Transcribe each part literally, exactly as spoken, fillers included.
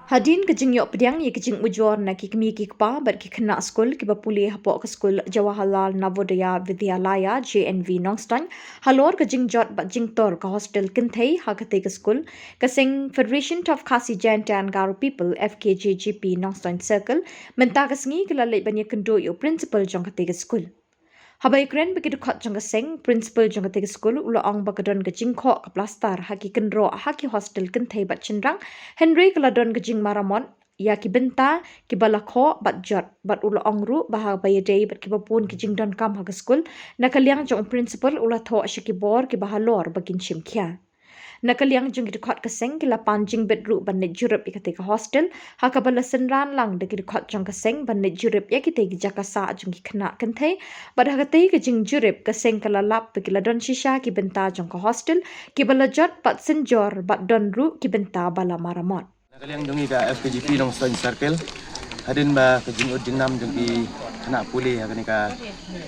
Hadien ka jingïoh pdiang ïa ki jingujor na ki kmie ki kpa bad ki khynnah skul kiba pule hapoh ka skul Jawaharlal Navodaya Vidyalaya, J N V, Nongstoiñ, halor ka jingjot bad jingtor ka hostel kynthei ha katei ka skul, ka seng Federation of Khasi Jaintia and Garo People, F K J G P, Nongstoiñ Circle, mynta ka sngi ka la leit ban ïakynduh ïa u principal jong katei ka skul. Haba ïakren bad ki dkhot jong ka seng, principal jong katei ka skul u la ong ba ka don ka jingkhoh ka plastar ha ki kynroh ha ki hostel kynthei bad shynrang, hynrei ka la don ka jingmaramot ïa ki bynta kiba la khoh bad jot, bad u la ong ruh ba haba ïadei bad kiba bun ki jingdonkam ha ka skul, na ka liang jong u principal u la thoh sha ki bor kiba halor ba kin shim khia. Na ka liang jong ki dkhot ka seng, ki la pan jingbit ruh ban leit jurip ïa katei ka hostel, ha kaba la synran lang da ki dkhot jong ka seng ban leit jurip ïa kitei ki jaka sah jong ki khynnah kynthei. Bad ha katei ka jingjurip ka seng ka la lap ba ki la don shisha ki bynta jong ka hostel kiba la jot bad synjor, bad don ruh ki bynta ba la maramot. Na ka liang jong ngi ka F K J P Nongstoiñ Circle, hadien ba ka jingud jingnam jong ki khynnah pule ha kane ka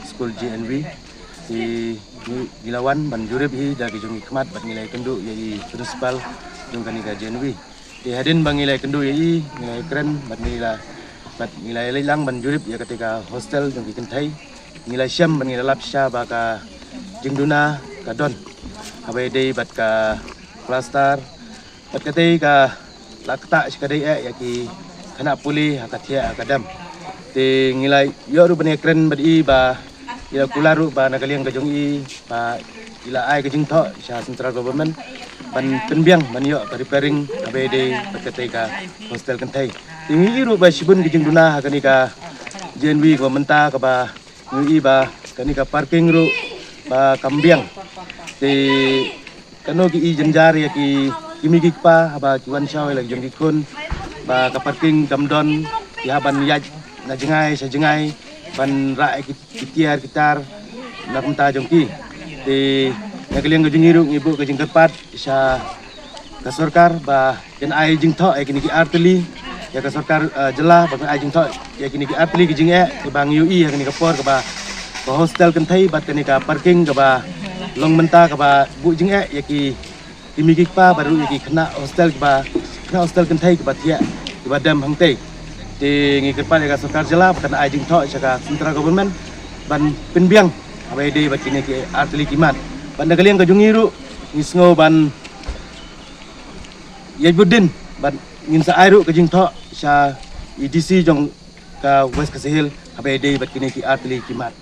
skul J N V, te ngi, ngi la wan ban jurip hi da ki jong ki khmat bad ngi la ïakynduh ïa i principal jong kane ka J N V. Te hadien ba ngi la ïakynduh ïa i, ngi la ïakren bad ngi la, bad ngi la leit lang ban jurip ïa katei ka hostel jong ki kynthei. Ngi la shem bad ngi la lap shisha ba ka jingduna ka don haba ïadei bad ka plastar, bad katei ka la ktah sha ka dei eh ïa ki khynnah pule ha ka thiah ha ka dem. Te ngi la ïoh ruh ban ïakren bad i ba i la kular ruh ba na ka liang ka jong i ba i la ai ka jingthoh sha central government ban pynbiang ban ïoh ka repairing haba ïadei bad katei ka hostel kynthei. Te ngi i ruh ba shibun ka jingduna ha kane ka J N V kaba mynta kaba ngi i ba kane ka parking ruh ba kam biang. Te kano ki i jynjar ïa ki, ki kmie ki kpa haba ki wan shaw ïa la ki jong ki khun ba ka parking kam don, ki hap ban ïaid na jngai sha jngai ban rah ïa ki, ki tiar ki tar na ka bynta jong ki. Te na ka liang ka jong ngi ruh ngi buh ka jingkyrpad sha ka sorkar ba kan ai jingthoh ïa kine ki artylli, ïa ka sorkar, eh, jylla ba kan ai jingthoh ïa kine ki artylli ki jingeh kiba ngi ïohi ha kane ka por kaba ka hostel kynthei bad kane ka parking kaba long mynta kaba buh jingeh ïa ki, ki kmie ki kpa bad ruh ïa ki khynnah hostel kiba, khynnah hostel kynthei kiba thiah kiba dem hangtei. Te ngi kyrpad ïa ka sorkar jylla ba kan ai jingthoh sha ka central government ban pynbiang haba ïadei bad kine ki artylli ki mat. Bad na ka liang ka jong ngi ruh ngi sngew ban ïa bud din bad ngin sa ai ruh ka jingthoh sha i D C jong ka West Khasi Hills haba ïadei bad kine ki artylli ki mat.